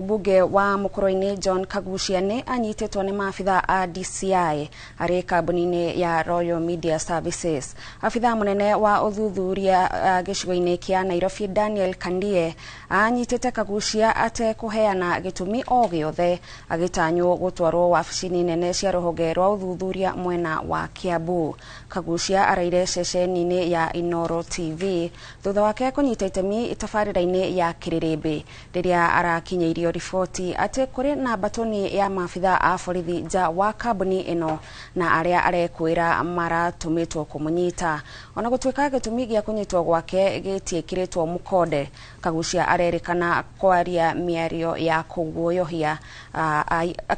Mbunge wa Mukurwe-ini John Kaguchia nĩ anyitĩtwo nĩ maabitha a DCI arĩ kambuni-inĩ ya Royal Media Services. Abitha mũnene wa ũthuthuria gĩcigo-inĩ kĩa Nairobi Daniel Kandie anyitĩte Kaguchia atekũheana gĩtũmi o gĩothe agĩtanywo gũtwarwo wabici-inĩ nene cia rũhonge rwa ũthuthuria mwena wa Kiambu. Kaguchia araire ceceni-inĩ ya Inooro TV thutha wake kũnyita itemi tabarĩra-inĩ ya Kĩrĩrĩmbĩ rĩrĩa arakinyĩirio riboti atĩ kũrĩ na mbatoni ya maabitha a borithi nja wa kambuni ĩno na arĩa arekwĩra maratũmĩtwo kũmũnyita. Ona gũtuĩka gĩtũmi gĩa kũnyitwo gwake gĩtiĩkĩrĩtwo mũkonde, Kaguchia arerĩkana kwaria mĩario ya kũguoyohia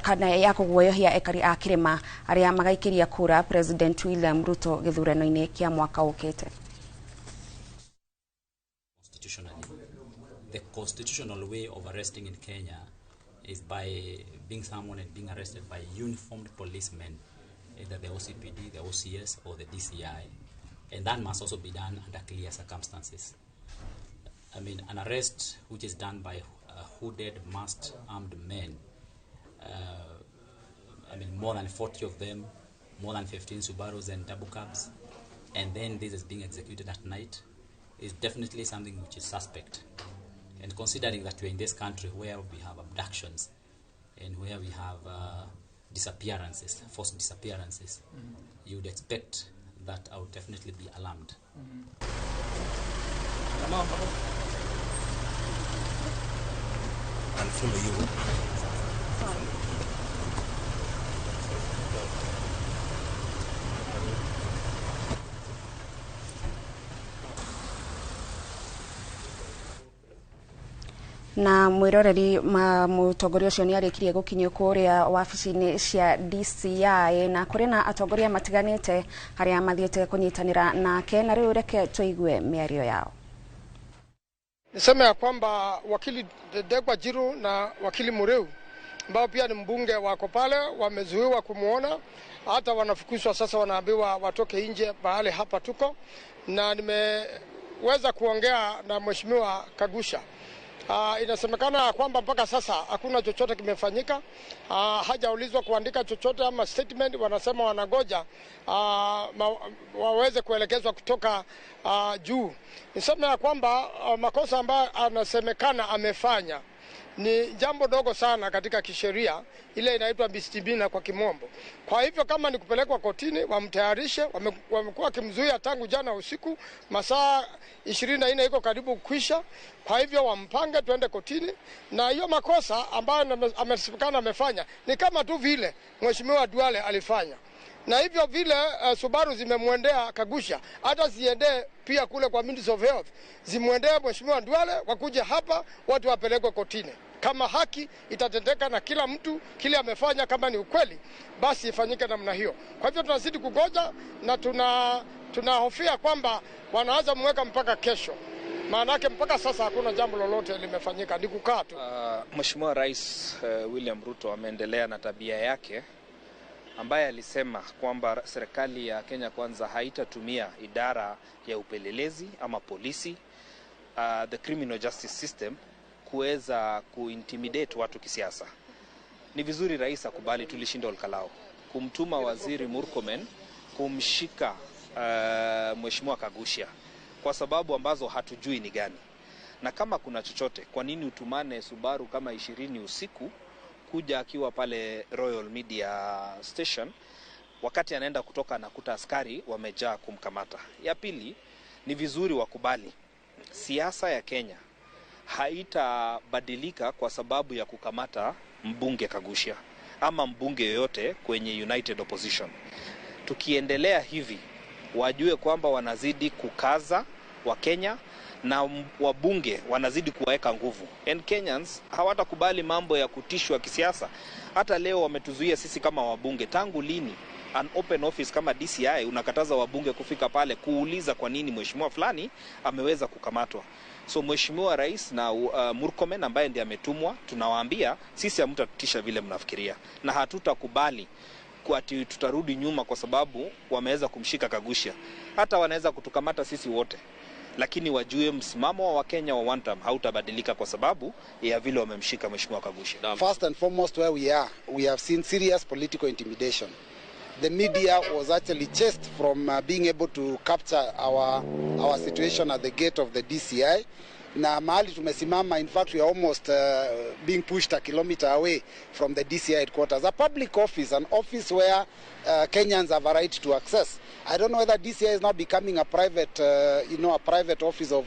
kana ya kũguoyohia ekari a kĩrĩma arĩa magaikĩria kura President William Ruto gĩthurano-inĩ kĩa mwaka ũkĩte. The constitutional way of arresting in Kenya is by being summoned and being arrested by uniformed policemen, either the OCPD, the OCS, or the DCI. And that must also be done under clear circumstances. I mean, an arrest which is done by hooded, masked, armed men, I mean, more than 40 of them, more than 15 Subarus and double cabs, and then this is being executed at night, is definitely something which is suspect. And considering that we're in this country where we have abductions and where we have disappearances, forced disappearances, you would expect that I would definitely be alarmed. I'll follow you. Na mwiroreri mũtongoria ũcio nĩ arĩkirie gũkinyio kũrĩa wabici-inĩ cia DCI na kũrĩ na atongoria matiganĩte arĩa mathiĩte kũnyitanĩra nake, na rĩu reke tũigue mĩario yao. Niseme ya kwamba wakili Ndegwa Njiru na wakili Muriu ambao pia ni mbunge wako pale, wamezuiwa kumuona, hata wanafukuzwa sasa, wanaambiwa watoke nje mahali hapa tuko, na nimeweza kuongea na Mheshimiwa Kaguchia. Inasemekana kwamba mpaka sasa hakuna chochote kimefanyika. Hajaulizwa kuandika chochote ama statement. Wanasema wanangoja waweze kuelekezwa kutoka juu. Niseme ya kwamba makosa ambayo anasemekana amefanya ni jambo dogo sana katika kisheria, ile inaitwa misdemeanor kwa kimombo. Kwa hivyo kama ni kupelekwa kotini, wamtayarishe. Wamekuwa kimzuia tangu jana usiku, masaa 24 iko karibu kwisha. Kwa hivyo wampange tuende kotini, na hiyo makosa ambayo amesemekana amefanya ni kama tu vile Mheshimiwa Duale alifanya. Na hivyo vile Subaru zimemwendea Kaguchia, hata ziendee pia kule kwa Ministry of Health, zimwendee Mheshimiwa Duale, wakuje hapa watu wapelekwe kotini. Kama haki itatendeka na kila mtu kile amefanya kama ni ukweli, basi ifanyike namna hiyo. Kwa hivyo tunazidi kugoja na tunahofia kwamba wanaanza mweka mpaka kesho. Maanake mpaka sasa hakuna jambo lolote limefanyika, ni kukaa tu. Mheshimiwa Rais William Ruto ameendelea na tabia yake ambaye alisema kwamba serikali ya Kenya Kwanza haitatumia idara ya upelelezi ama polisi, the criminal justice system, kuweza kuintimidate watu kisiasa. Ni vizuri rais akubali tulishinda Olkalao, kumtuma waziri Murkomen kumshika Mheshimiwa Kaguchia kwa sababu ambazo hatujui ni gani. Na kama kuna chochote, kwa nini utumane Subaru kama 20 usiku kuja akiwa pale Royal Media Station, wakati anaenda kutoka anakuta askari wamejaa kumkamata? Ya pili, ni vizuri wakubali siasa ya Kenya haitabadilika kwa sababu ya kukamata mbunge Kaguchia ama mbunge yoyote kwenye United Opposition. Tukiendelea hivi, wajue kwamba wanazidi kukaza wa Kenya na wabunge wanazidi kuweka nguvu. And Kenyans hawatakubali mambo ya kutishwa kisiasa. Hata leo wametuzuia sisi kama wabunge. Tangu lini an open office kama DCI unakataza wabunge kufika pale kuuliza kwa nini mheshimiwa fulani ameweza kukamatwa? So Mheshimiwa Rais na Murkomen ambaye ndiye ametumwa, tunawaambia sisi hamtatutisha vile mnafikiria, na hatutakubali ati tutarudi nyuma kwa sababu wameweza kumshika Kaguchia. Hata wanaweza kutukamata sisi wote. lakini wajue msimamo wa Wakenya wa one term hautabadilika kwa sababu ya vile wamemshika Mheshimiwa Kaguchia. First and foremost, where we are, we have seen serious political intimidation. The media was actually chased from being able to capture our situation at the gate of the DCI. Na mahali tumesimama, in fact, we are almost being pushed a kilometer away from the DCI headquarters. A public office, an office where Kenyans have a right to access. I don't know whether DCI is now becoming a private, a private office of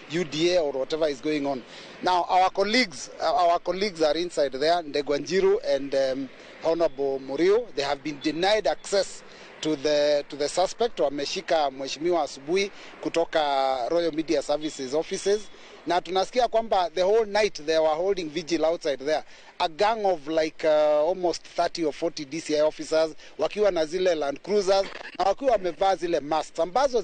UDA or whatever is going on. Now, our colleagues are inside there, Ndegwa Njiru and Honorable Muriu. They have been denied access to the suspect. Wameshika mheshimiwa asubuhi kutoka Royal Media Services offices, na tunasikia kwamba the whole night they were holding vigil outside there, a gang of like almost 30 or 40 DCI officers wakiwa na zile Land Cruisers na wakiwa wamevaa zile masks ambazo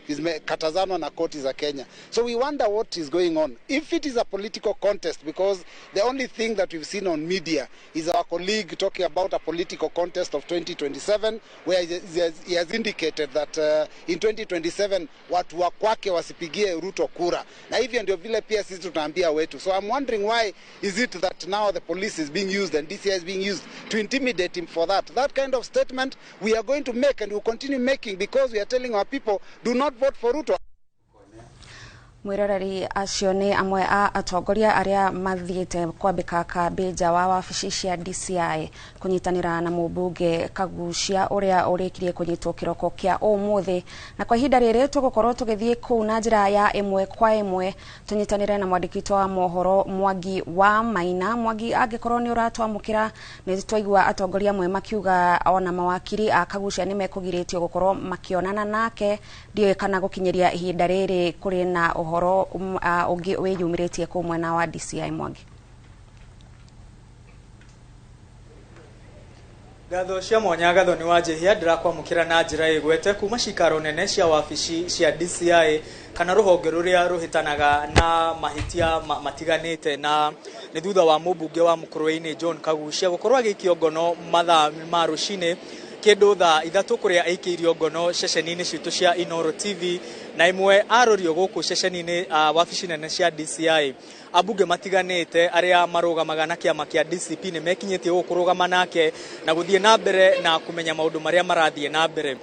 zimekatazanwa na koti za Kenya. So we wonder what is going on. If it is a political contest, because the only thing that we've seen on media is our colleague talking about a political contest of 2027, where he has indicated that in 2027 watu wa kwake wasipigie Ruto kura, na hivyo ndio vile pia sisi tunaambia wetu. So I'm wondering, why is it that now the police is being used and DCI is being used to intimidate him for that? That kind of statement we are going to make and we will continue making, because we are telling our people, do not vote for Ruto. Mwiroreri, acio nĩ amwe a atongoria arĩa mathiĩte kwambĩka kambĩ nja wa wabici cia DCI kũnyitanĩra na mũmbunge Kaguchia ũrĩa ũrĩkirie kũnyitwo kĩroko kĩa ũmũthĩ. Na kwa ihinda rĩrĩ tũgũkorwo tũgĩthiĩ kũu na njĩra ya ĩmwe kwa ĩmwe, tũnyitanĩre na mwandĩki witũ wa mohoro Mwangi wa Maina. Mwangi, angĩkorwo nĩ ũratwamũkĩra, nĩ twaigua atongoria amwe makiuga ona mawakiri a Kaguchia nĩ mekũgirĩtio gũkorwo makĩonana nake. Ndiũĩ kana gũkinyĩria ihinda rĩrĩ kũrĩ na ũhoro ũngĩ wĩyumĩrĩtie kũu mwena wa DCI, Mwangi? Ngatho cia mwanya, Gathoni wa Njihia. Ndĩrakwamũkĩra na njĩra ĩgwete kuma cikaro nene cia wabici cia DCI, kana rũhonge rũrĩa rũhĩtanaga na mahĩtia matiganĩte, na nĩ thutha wa mũmbunge wa Mũkũrwe-inĩ John Kaguchia gũkorwo agĩikio ngono mathaa ma rũcinĩ kĩndũ thaa 3, kũrĩa aikĩirio ngono ceceni-inĩ citũ cia Inoro TV, na ĩmwe arorio gũkũ ceceni-inĩ wabici nene cia DCI. Ambunge matiganĩte arĩa marũgamaga na kĩama kĩa DCP nĩ mekinyĩtie gũkũ kũrũgama nake na gũthiĩ na mbere na kũmenya maũndũ marĩa marathiĩ na mbere.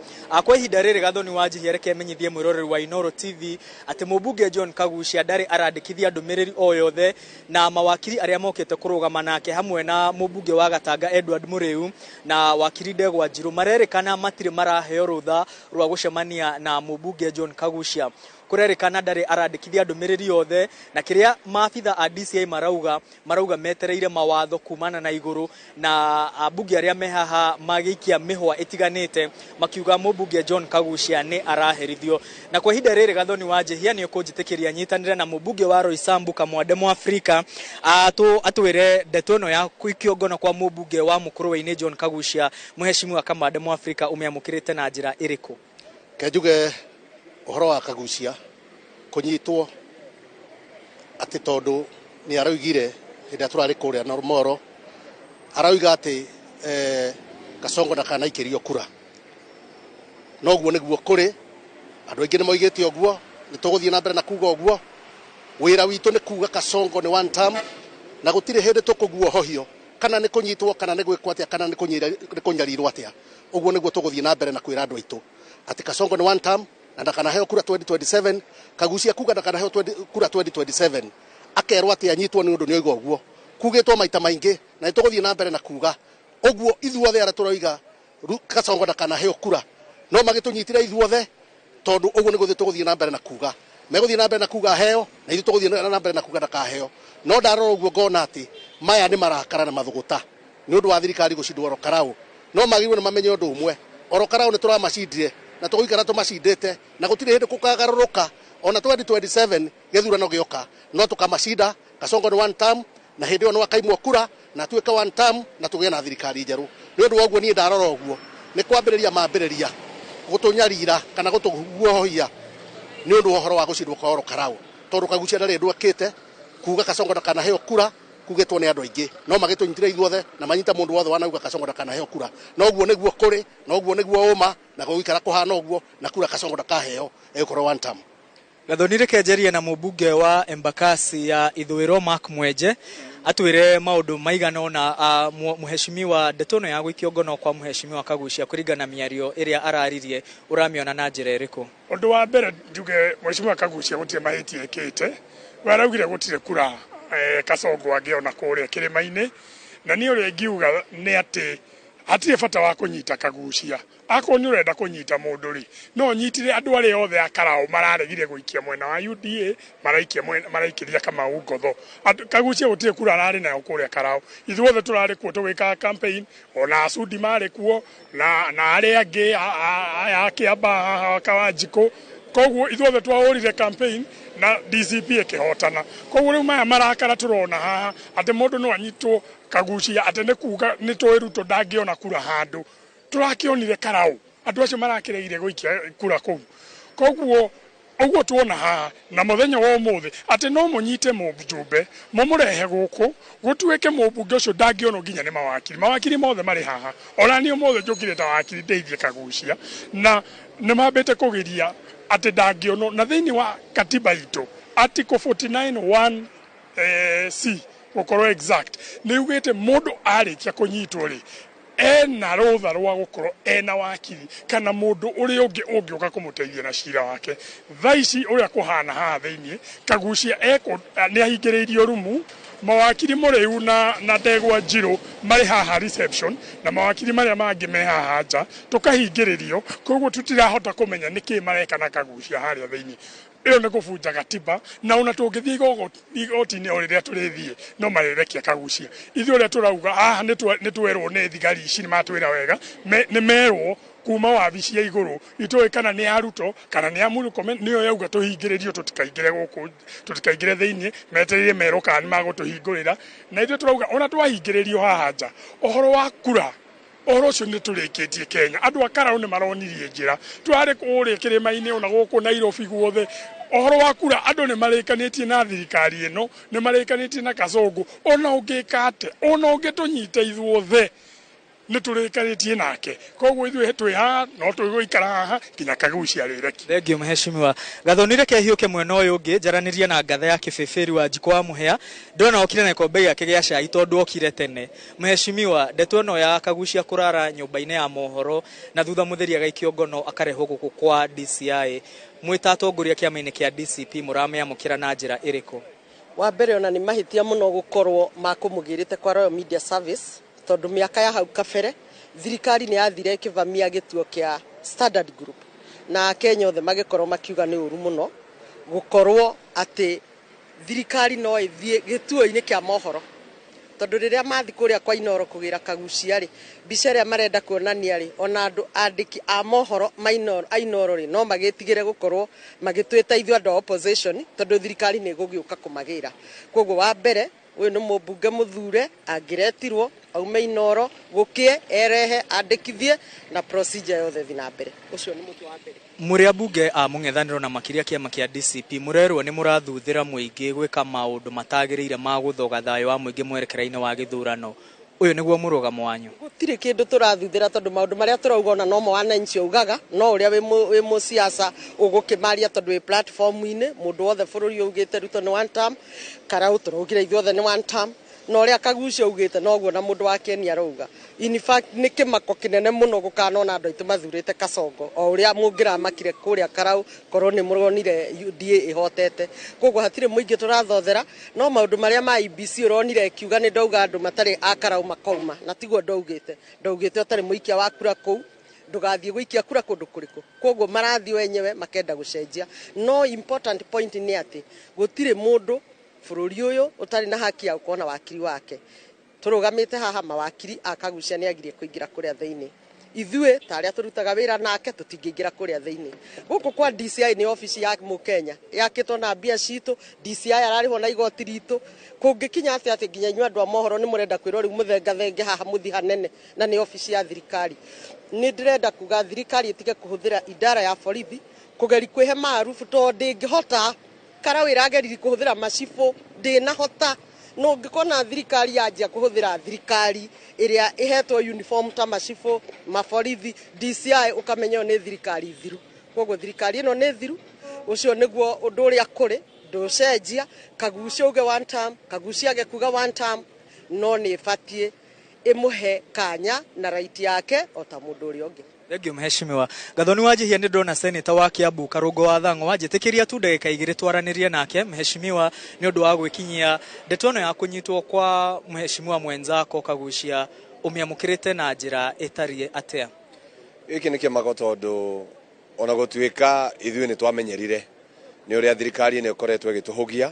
Kwa ihinda rĩrĩ, Gathoni wa Njihia, reke menyithie mwĩroreri wa Inoro TV atĩ mũmbunge John Kaguchia ndarĩ arandĩkithia ndũmĩrĩri o yothe, na mawakiri arĩa mokĩte kũrũgama nake hamwe na mũmbunge wa Gatanga Edward Mũrĩu na wakiri Ndegwa Njiru marerĩkana matirĩ maraheo rũtha rwa gũcemania na mũmbunge John Kaguchia. Kũrerĩkana ndarĩ arandĩkithia ndũmĩrĩri yothe, na kĩrĩa maabitha a DCI marauga metereire mawatho kumana na igũrũ, na ambunge arĩa me haha magĩikia mĩhwa ĩtiganĩte makiuga mũmbunge John Kaguchia nĩ araherithio. Na kwa ihinda rĩrĩ, Gathoni wa Njihia, nĩ ũkũnjĩtĩkĩria nyitanĩre na mũmbunge wa Roysambu Kamwande Mwafrika atwĩre ndeto ĩno ya gũikio ngono kwa mũmbunge wa Mũkũrwe-inĩ John Kaguchia. Mũheshimiwa Kamwande Mwafrika, ũmĩamũkĩrĩte na njĩra ĩrĩkũ? Ke njuge ũhoro wa Kaguchia kũnyitwo atĩ tondũ nĩ araugire hĩndĩ ĩrĩa tũrarĩ kũrĩa Moro, arauga atĩ Kasongo ndakanaikĩrio kura. Noguo nĩguo kũrĩ andũ aingĩ nĩ moigĩte ũguo, nĩ tũgũthiĩ na mbere na kuga ũguo. Wĩra witũ nĩ kuga Kasongo nĩ one term, na gũtirĩ hĩndĩ tũkũguohohio kana nĩ kũnyitwo kana nĩ gwĩkwo atĩa kana nĩ kũnyarirwo atĩa. Ũguo nĩguo tũgũthiĩ na mbere na kwĩra andũ aitũ atĩ Kasongo nĩ one term na ndakanaheo kura 2027. Kaguchia kuga ndakanaheo kura 2027, akerwo atĩ anyitwo nĩ ũndũ nĩ oiga ũguo. Kugĩtwo maita maingĩ na nĩ tũgũthiĩ na mbere na kuga ũguo. Ithuothe arĩa tũroiga Kasongo ndakanaheo kura no magĩtũnyitire ithuothe, tondũ ũguo nĩguo tũgũthiĩ na mbere na kuga. Megũthiĩ na mbere na kuga heo, na ithuĩ tũgũthiĩ na mbere na kuga ndakaheo. No ndarora ũguo ngona atĩ maya nĩ marakara na mathũgũta nĩ ũndũ wa thirikari gũcindwo Ol Kalou. No magĩrĩirwo nĩ mamenye ũndũ ũmwe, Ol Kalou nĩ tũramacindire na tũgũikara tũmacindĩte, na gũtirĩ hĩndĩ gũkagarũrũka. Ona 2027 gĩthurano gĩoka no tũkamacinda. Kasongo nĩ one term, na hĩndĩ ĩyo no akaimwo kura na atuĩke one term na tũgĩe na thirikari njerũ. Nĩ ũndũ wa ũguo niĩ ndarora ũguo nĩ kwambĩrĩria mambĩrĩria gũtũnyarira kana gũtũguohohia nĩ ũndũ wa ũhoro wa gũcindwo kwa Ol Kalou, tondũ Kaguchia ndarĩ ũndũ ekĩte. Kuga Kasongo ndakanaheo kura kugĩtwo nĩ andũ aingĩ, no magĩtũnyitire ithuothe na manyita mũndũ wothe wanauga Kasongo ndakanaheo kura. No ũguo nĩguo kũrĩ, na ũguo nĩguo ũma na gũgũikara kũhana ũguo, na kura Kasongo ndakaheo, egũkorwo one term. Gathoni, reke na mũmbunge wa Embakasi ya Ithũĩro Mark Mwenje atwĩre maũndũ maigana ũna. Mũheshimiwa, ndeto ĩno ya gũikio ngono kwa mũheshimiwa Kagucia kũringana na mĩario ĩrĩa araririe, ũramĩona na njĩra ĩrĩkũ? Ũndũ wa mbere njuge mheshimiwa Kagucia gũtirĩ mahĩtia ekĩte. We araugire gũtirĩ kura Kasongo angĩona kũrĩa kĩrĩma-inĩ, na niĩ ũrĩa ingiuga nĩ atĩ hatirĩ bata wa kũnyita Kagucia. Akorwo nĩ ũrenda kũnyita mũndũ rĩ, no nyitire andũ arĩa othe a Karau mararegire gũikia mwena wa UDA, maraikia maraikĩria Kamau Ngotho. Kagucia gũtirĩ kura ararĩ nayo kũrĩa Karau. Ithuothe tũrarĩ kuo tũgĩkaga campaign, ona Asudi marĩ kuo na arĩa angĩ aya a Kĩamba Kawanjikũ. Koguo ithuothe twahũrire campaign na DCP ĩkĩhotana. Koguo rĩu maya marakara tũrona haha atĩ mũndũ no anyitwo Kagucia atĩ nĩ kuga nĩ tũĩ Ruto ndangĩona kura handũ, tũrakĩonire Karau andũ acio marakĩregire gũikia kura kũu. Koguo ũguo tuona haha na mũthenya wa ũmũthĩ atĩ no mũnyite mũjumbe mũmũrehe gũkũ gũtuĩke mũmbunge ũcio ndangĩonwo nginya nĩ mawakiri. Mawakiri mothe marĩ haha, ona niĩ ũmũthĩ njũkire ta wakiri ndeithie Kagucia, na nĩ mambĩte kũgiria atĩ ndangĩonwo. Na thĩinĩ wa katiba itũ article 49(1) C gũkorwo exact nĩ yugĩte mũndũ arĩkia kũnyitwo rĩ, ena rũtha rwa gũkorwo ena wakiri kana mũndũ ũrĩa ũngĩ ũngĩũka kũmũteithia na cira wake. Thaa ici ũrĩa kũhana haha thĩinĩ, Kagucia nĩ ahingĩrĩirio rumu, mawakiri Mũrĩu na Ndegwa Njirũ marĩ haha reception, na mawakiri marĩa mangĩ me haha nja, tũkahingĩrĩrio. Koguo tũtirahota kũmenya nĩkĩ mareka na Kagucia harĩa thĩinĩ. Ĩyo nĩ kũbunja gatiba, na ona tũngĩthiĩ igoti-inĩ o rĩrĩa tũrĩthiĩ no marĩrekia Kagucia. Ithuĩ ũrĩa tũrauga haha nĩ twerwo nĩ thigari ici, nĩ matwĩra wega, nĩ merwo kuma wabici ya igũrũ, itũĩ kana nĩ ya Ruto kana nĩ ya Murkomen, nĩyo yauga tũhingĩrĩrio tũtikaingĩre gũkũ, tũtikaingĩre thĩinĩ, metereire merwo kana nĩ magũtũhingũrĩra. Na ithuĩ tũrauga ona twahingĩrĩrio haha nja, ũhoro wa kura ũhoro ũcio nĩ tũrĩkĩtie Kenya. Andũ a Karau nĩ maronirie njĩra, twarĩ kũrĩa kĩrĩma-inĩ ona gũkũ Nairobi guothe, ũhoro wa kura andũ nĩ marĩkanĩtie na thirikari ĩno, nĩ marĩkanĩtie na Kasongo. Ona ũngĩka atĩa, ona ũngĩtũnyita ithuothe, nĩ tũrĩkanĩtie nake. Koguo ithuĩ twĩ haha no tũgũikara haha nginya Kagucia arĩrekie. Thengiũ mheshimiwa Gathoni, reke hiũke mwena ũyũ ũngĩ njaranĩrie na ngatha ya kĩbĩbĩri wa Njikũ wa Mũhĩa. Ndĩrona okire na gĩkombe gĩake gĩa cai tondũ okire tene. Mheshimiwa, ndeto ĩno ya Kagucia kũrara nyũmba-inĩ ya mohoro na thutha mũtheri agaikio ngono akarehwo gũkũ kwa DCI, mwĩ ta atongoria kĩama-inĩ kĩa DCP mũramĩamũkĩra na njĩra ĩrĩkũ? Wa mbere ona nĩ mahĩtia mũno gũkorwo makũmũgĩrĩte kwa Royal Media Service, tondũ mĩaka ya hau kabere thirikari nĩ yathire ĩkĩvamia gĩtuo kĩa Standard Group, na Kenya othe magĩkorwo makiuga nĩ ũru mũno gũkorwo atĩ thirikari no ĩthiĩ gĩtuo-inĩ kĩa mohoro, tondũ rĩrĩa mathi kũrĩa kwa Inooro kũgĩra Kagucia rĩ, mbica ĩrĩa marenda kuonania rĩ, ona andũ andĩki a mohoro ma Inooro rĩ, no magĩtigĩre gũkorwo magĩtwĩta ithuĩ andũ a opposition, tondũ thirikari nĩ ĩgũgĩũka kũmagĩra. Koguo wa mbere ũyũ nĩ mũmbunge mũthure, angĩretirwo aume Inooro gũkĩe erehe andĩkithie na procedure yothe ĩthiĩ na mbere. Ũcio nĩ mũtwe wa mbere. Mũrĩ ambunge a mũng'ethanĩro na makĩria kĩama kĩa DCP, mũrerwo nĩ mũrathuthĩra mũingĩ gwĩka maũndũ matagĩrĩire ma gũthoga thayũ wa mũingĩ mwerekera-inĩ wa gĩthurano. Ũyũ nĩguo mũrũgamo wanyu? Gũtirĩ kĩndũ tũrathuthĩra, tondũ maũndũ marĩa tũrauga ona nomo wananchi augaga, no ũrĩa wĩ mũciaca ũgũkĩmaria, tondũ wĩ platform-inĩ mũndũ wothe bũrũri augĩte Ruto nĩ one term, Karau tũraugire ithuothe nĩ one term, na ũrĩa Kagucia augĩte noguo na mũndũ wa Kenya arauga. In fact nĩ kĩmako kĩnene mũno gũkanona andũ aitũ mathurĩte Kasongo o ũrĩa mũngĩramakire kũrĩa Karau korwo nĩ mũronire UDA ĩhotete. Koguo hatirĩ mũingĩ tũrathothera, no maũndũ marĩa ma IEBC ũronire ĩkiuga nĩ ndauga andũ matarĩ a Karau makauma, na tiguo ndaugĩte. Ndaugĩte ũtarĩ mũikia wa kura kũu ndũgathiĩ gũikia kura kũndũ kũrĩkũ. Koguo marathiĩ wenyewe makenda gũcenjia. No important point nĩ atĩ gũtirĩ mũndũ bũrũri ũyũ ũtarĩ na haki ya gũkorwo na wakiri wake. Tũrũgamĩte haha mawakiri a Kagucia nĩ agirie kũingĩra kũrĩa thĩinĩ. Ithuĩ ta arĩa tũrutaga wĩra nake tũtingĩingĩra kũrĩa thĩinĩ. Gũkũ kwa DCI nĩ obici ya mũkenya yakĩtwo na mbia citũ, DCI ararĩhwo na igoti ritũ. Kũngĩkinya atĩa atĩ nginya inyuĩ andũ a mohoro nĩ mũrenda kwĩrwo rĩu mũthengathenge haha mũthi hanene na nĩ obici ya thirikari. Nĩ ndĩrenda kuga thirikari ĩtige kũhũthĩra idara ya borithi kũgeri kwĩhe maarubu, tondũ ndĩngĩhota. Karau ĩrageririe kũhũthĩra macibũ, ndĩnahota. No ũngĩkona thirikari yanjia kũhũthĩra thirikari ĩrĩa ĩhetwo uniform ta macibũ, maborithi, DCI, ũkamenya ĩyo nĩ thirikari thiru. Koguo thirikari ĩno nĩ thiru. Ucio niguo undu uria kuri nducenjia. Kagucia uge one term, Kagucia age kuga one term, no ni batie imuhe kanya na right yake o ta mundu uria ungi. Thengiũ mheshimiwa Gathoni Wanjihia. Nĩ ndona seneta wa Kiambu Karũngo wa Thang'wa, wanjĩtĩkĩria tu ndagĩka igĩrĩ twaranĩrie nake mheshimiwa nĩ ũndũ wa gwĩkinyia ndeto ĩno ya kũnyitwo kwa mheshimiwa mwenzako Kagucia, ũmĩamũkĩrĩte na njĩra ĩtariĩ atĩa? Gĩkĩ nĩ kĩmako tondũ ona gũtuĩka ithuĩ nĩ twamenyerire nĩ ũrĩa thirikari ĩno ĩkoretwo ĩgĩtũhũgia.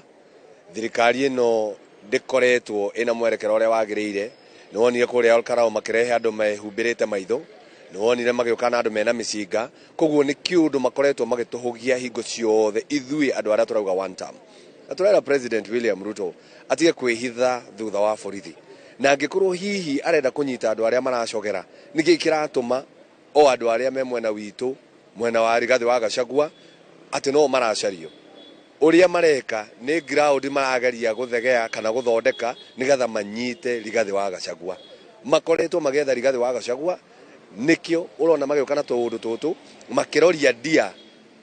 Thirikari ĩno ndĩkoretwo ĩna mwerekero ũrĩa wagĩrĩire. Nĩ wonire kũrĩa Olkarau makĩrehe andũ mehumbĩrĩte maitho, nĩ wonire magĩũka na andũ mena mĩcinga. Koguo nĩ kĩũndũ makoretwo magĩtũhũgia hingo ciothe ithuĩ andũ arĩa tũrauga one term. Na tũrera President William Ruto atige kwĩhitha thutha wa borithi, na angĩkorwo hihi arenda kũnyita andũ arĩa maracogera, nĩkĩ kĩratũma o andũ arĩa me mwena witũ, mwena wa Rigathĩ wa Gachagua, atĩ no maracario? Ũrĩa mareka nĩ ground marageria gũthegea kana gũthondeka nĩgetha manyite Rigathĩ wa Gachagua. Makoretwo magĩetha Rigathĩ wa Gachagua, nĩkĩo ũrona magĩũka na tũũndũ tũtũ makĩroria ndia.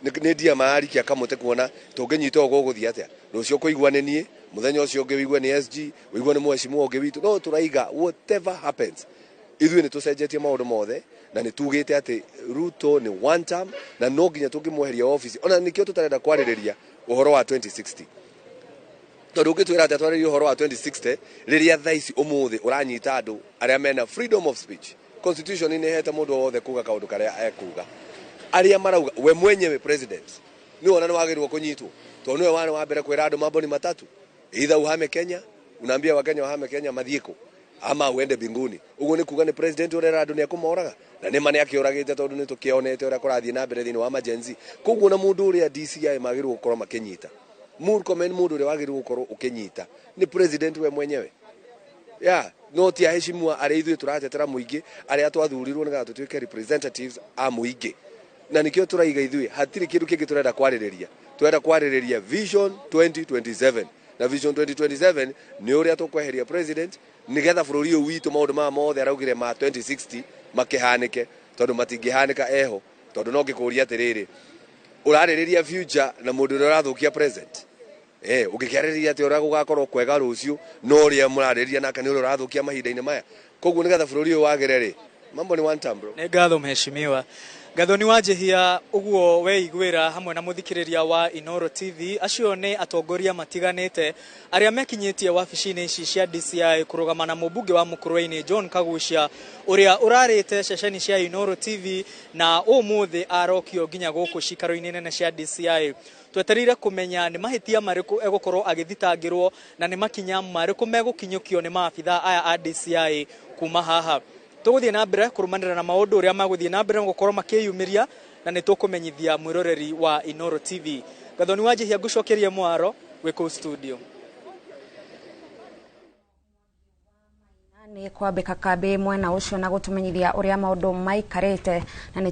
Nĩ ndia mararikia kamũtĩ kuona tũngĩnyita ũguo gũgũthiĩ atĩa. Rũciũ kũigua nĩ niĩ, mũthenya ũcio ũngĩ wĩigue nĩ SG, wĩigue nĩ mheshimiwa ũngĩ witũ. No tũraiga whatever happens, ithuĩ nĩ tũcenjetie maũndũ mothe na nĩ tugĩte atĩ Ruto nĩ one term na no nginya tũngĩmweheria office. Ona nĩkĩo tũtarenda kwarĩrĩria ũhoro wa 2060, tondũ ũngĩtwĩra atĩ twarĩrie ũhoro wa 2060 rĩrĩa thaa ici ũmũthĩ ũranyita andũ arĩa mena freedom of speech. Constitution nĩ ĩhete mũndũ wothe kuga kaũndũ karĩa ekuga, arĩa marauga. We mwenyewe president nĩ wona nĩ wagĩrĩirwo kũnyitwo, tondũ nĩwe warĩ wa mbere kwĩra andũ mambo ni matatu: either uhame Kenya, unaambia Wakenya wahame Kenya mathiĩ kũ, ama uende mbinguni. Ũguo nĩ kuga nĩ president ũrera andũ nĩ ekũmoraga, na nĩ ma nĩ akĩũragĩte, tondũ nĩ tũkĩonete ũrĩa kũrathiĩ na mbere thĩinĩ wa majenzi. Koguo na mũndũ ũrĩa DCI magĩrĩirwo gũkorwo makĩnyita, Murkomen, mũndũ ũrĩa wagĩrĩirwo gũkorwo ũkĩnyita nĩ president we mwenyewe ya no ti aheshimiwa arĩa ithuĩ tũratetera mũingĩ, arĩa twathurirwo nĩgetha tũtuĩke representatives a mũingĩ. Na nĩkĩo tũraiga ithuĩ hatirĩ kĩndũ kĩngĩ tũrenda kwarĩrĩria. Tũrenda kwarĩrĩria Vision 2027, na Vision 2027 nĩ ũrĩa tũkweheria president nĩgetha bũrũri ũyũ witũ maũndũ maya mothe araugire ma 2060 makĩhanĩke, tondũ matingĩhanĩka eho. Tondũ no ngĩkũria atĩrĩrĩ, ũrarĩrĩria future na mũndũ ũrĩa ũrathũkia present. Ũngĩkĩarĩrĩria atĩ ũrĩa gũgakorwo kwega rũciũ, no ũrĩa mũrarĩrĩria nake nĩ ũrĩa ũrathũkia mahinda-inĩ maya. Koguo nĩgetha bũrũri ũyũ wagĩre rĩ, mambo ni one term, bro. Nĩ ngatho mheshimiwa Gathoni Wanjihia. Ũguo weiguĩra hamwe na mũthikĩrĩria wa Inoro TV, acio nĩ atongoria matiganĩte arĩa mekinyĩtie wabici-inĩ ici cia DCI kũrũgama na mũmbunge wa Mukurwe-inĩ John Kagucia, ũrĩa ũrarĩte ceceni cia Inoro TV na ũmũthĩ arokio nginya gũkũ cikaro-inĩ nene cia DCI. Twetereire kũmenya nĩ mahĩtia marĩkũ egũkorwo agĩthitangĩrwo na nĩ makinya marĩkũ megũkinyũkio nĩ maabitha aya a DCI. Kuma haha tũgũthiĩ na mbere kũrũmanĩra na maũndũ ũrĩa magũthiĩ na mbere gũkorwo makĩyumĩria, na nĩ tũkũmenyithia mwĩroreri wa Inoro TV. Gathoni Wanjihia, ngũcokerie mwaro wĩ kũu studio. Nĩ kwambĩka kambĩ mwena ũcio na gũtũmenyithia ũrĩa maũndũ maikarĩte na nĩ